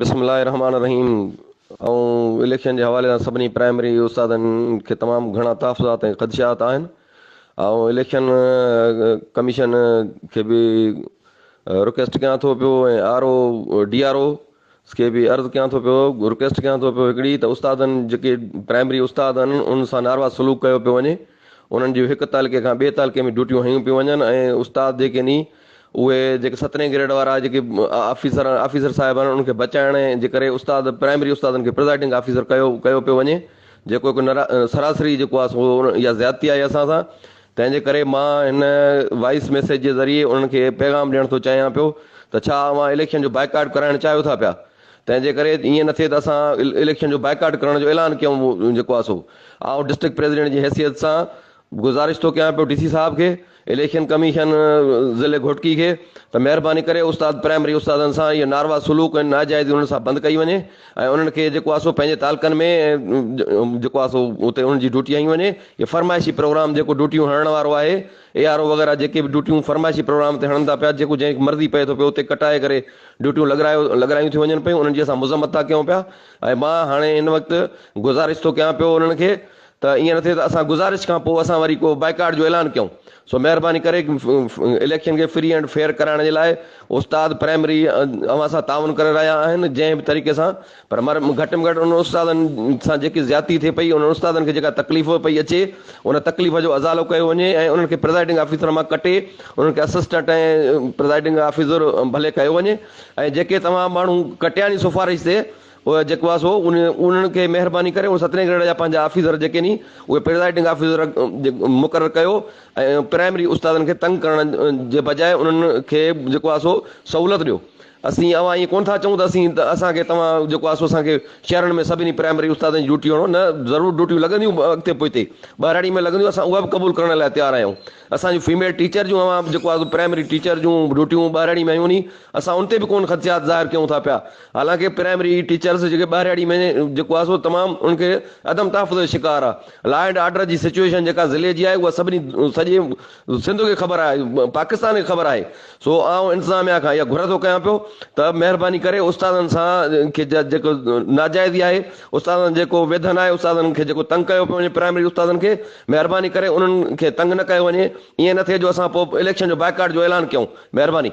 بسم الله الرحمٰن الرحيم آئون اليڪشن جي حوالي سان سڀني پرائمري استادن کي تمام گهڻا تحفظات ۽ خدشات آهن. آئون اليڪشن ڪميشن کي به رڪويسٽ ڪيان ٿو پيو ۽ R O D R O کي به عرض ڪيان ٿو پيو رڪويسٽ ڪيان ٿو پيو هڪڙي ته استادن جيڪي پرائمري استاد آهن انهن سان ناروا سلوڪ ڪيو پيو وڃي انهن جون هڪ تعلقي کان ٻئي تعلقي ۾ ڊيوٽيون هنيون پيون وڃن ۽ استاد جيڪي ني اهي جيڪي سترهين گريڊ وارا جيڪي آفيسر آفيسر صاحب آهن انهن کي بچائڻ جي ڪري استاد پرائمري استادن کي پرزائيڊنگ آفيسر ڪيو ڪيو پيو وڃي جيڪو هڪ سراسري جيڪو آهي سو اها زيادتي آهي اسان سان تنهن جي ڪري مان هن وائس ميسيج جي ذريعي انهن کي پيغام ڏيڻ ٿو چاهيان پيو ته ڇا اوهان اليڪشن جو بائيڪاٽ ڪرائڻ چاهيو ٿا پيا تنهن جي ڪري ائين نه ٿئي ته اسان اليڪشن جو بائيڪاٽ ڪرڻ جو اعلان ڪيون جيڪو آهي سو آئون ڊسٽرڪٽ پريزيڊنٽ جي حيثيت سان گذارش ٿو ڪيان پيو ڊي سي صاحب کي، اليڪشن ڪميشن ضلعي گهوٽڪي کي ته مهرباني ڪري استاد پرائمري استادن سان اهو ناروا سلوڪ ۽ ناجائزي انهن سان بند ڪئي وڃي ۽ انهن کي جيڪو آهي سو پنهنجي تعلقن ۾ جيڪو آهي سو اتي انهن جي ڊيوٽي هنئي وڃي اهو فرمائشي پروگرام جيڪو ڊيوٽيون هڻڻ وارو آهي اي آر او وغيره جيڪي به ڊيوٽيون فرمائشي پروگرام تي هڻن ٿا پيا جيڪو جنهن کي مرضي پئي ٿو پيو اتي ڪٽائي ڪري ڊيوٽيون لڳرايو لڳرايون ٿيون وڃن پيون انهن جي اسان مذمت ٿا ڪيون پيا ۽ مان هاڻي هن وقت گذارش ٿو ڪيان پيو انهن کي ته ائين نه ٿئي ته اسان گذارش کان پوء اسان وري ڪو بائيڪاٽ جو اعلان ڪيون سو مهرباني ڪري اليڪشن کي فري اينڊ فيئر ڪرائڻ جي لاء استاد پرائمري اوهان سان تعاون ڪري رهيا آهن جنهن به طريقي سان پر مر گهٽ ۾ گهٽ انهن استادن سان جيڪي زيادتي ٿئي پئي انهن استادن کي جيڪا تڪليف پئي اچي ان تڪليف جو ازالو ڪيو وڃي ۽ انهن کي پرزائيڊنگ آفيسر مان ڪٽي انهن کي اسسٽنٽ ۽ پرزائيڊنگ آفيسر ڀلي ڪيو وڃي ۽ جيڪي توهان ماڻهو ڪٽيا ني سفارش تي اهي جيڪو آهي سو انهن کي مهرباني ڪري اهي سترهين گريڊ جا پنهنجا آفيسر جيڪي ني اهي پرزائيڊنگ آفيسر مقرر ڪيو ۽ پرائمري استادن کي تنگ ڪرڻ جي بجاء انهن کي جيڪو آهي سو سهولت ڏيو اسين اوهان ائين ڪونه ٿا چئون ته اسين اسان کي توهان جيڪو آهي سو اسان کي شهرن ۾ سڀني پرائمري استادن جي ڊيوٽي هڻو نه ضرور ڊيوٽيون لڳنديون اڳتي پوئتي ٻهراڙي ۾ لڳنديون اسان اها به قبول ڪرڻ لاء تيار آهيون اسان جون فيميل ٽيچر جون اوهان جيڪو آهي سو پرائمري ٽيچر جون ڊيوٽيون ٻهراڙي ۾ هنيون ني اسان ان تي به ڪونه خدشات ظاهر ڪيون ٿا پيا حالانڪه پرائمري ٽيچرس جيڪي ٻهراڙي ۾ جيڪو آهي سو تمام ان کي عدم تحفظ جو شڪار آهي لا اينڊ آرڊر جي سچويشن جيڪا ضلعي جي آهي اها سڀني سڄي سنڌ کي خبر آهي پاڪستان کي خبر آهي سو آئون انتظاميا کان اها گهر ٿو ڪيان پيو ته مهرباني ڪري استادن سان کي جيڪو ناجائزي آهي استادن جيڪو ويڌن آهي استادن کي جيڪو تنگ ڪيو پيو وڃي پرائمري استادن کي مهرباني ڪري انهن کي تنگ نه ڪيو وڃي ائين نه ٿئي جو اسان پوء اليڪشن جو بائيڪاٽ جو اعلان ڪيون مهرباني.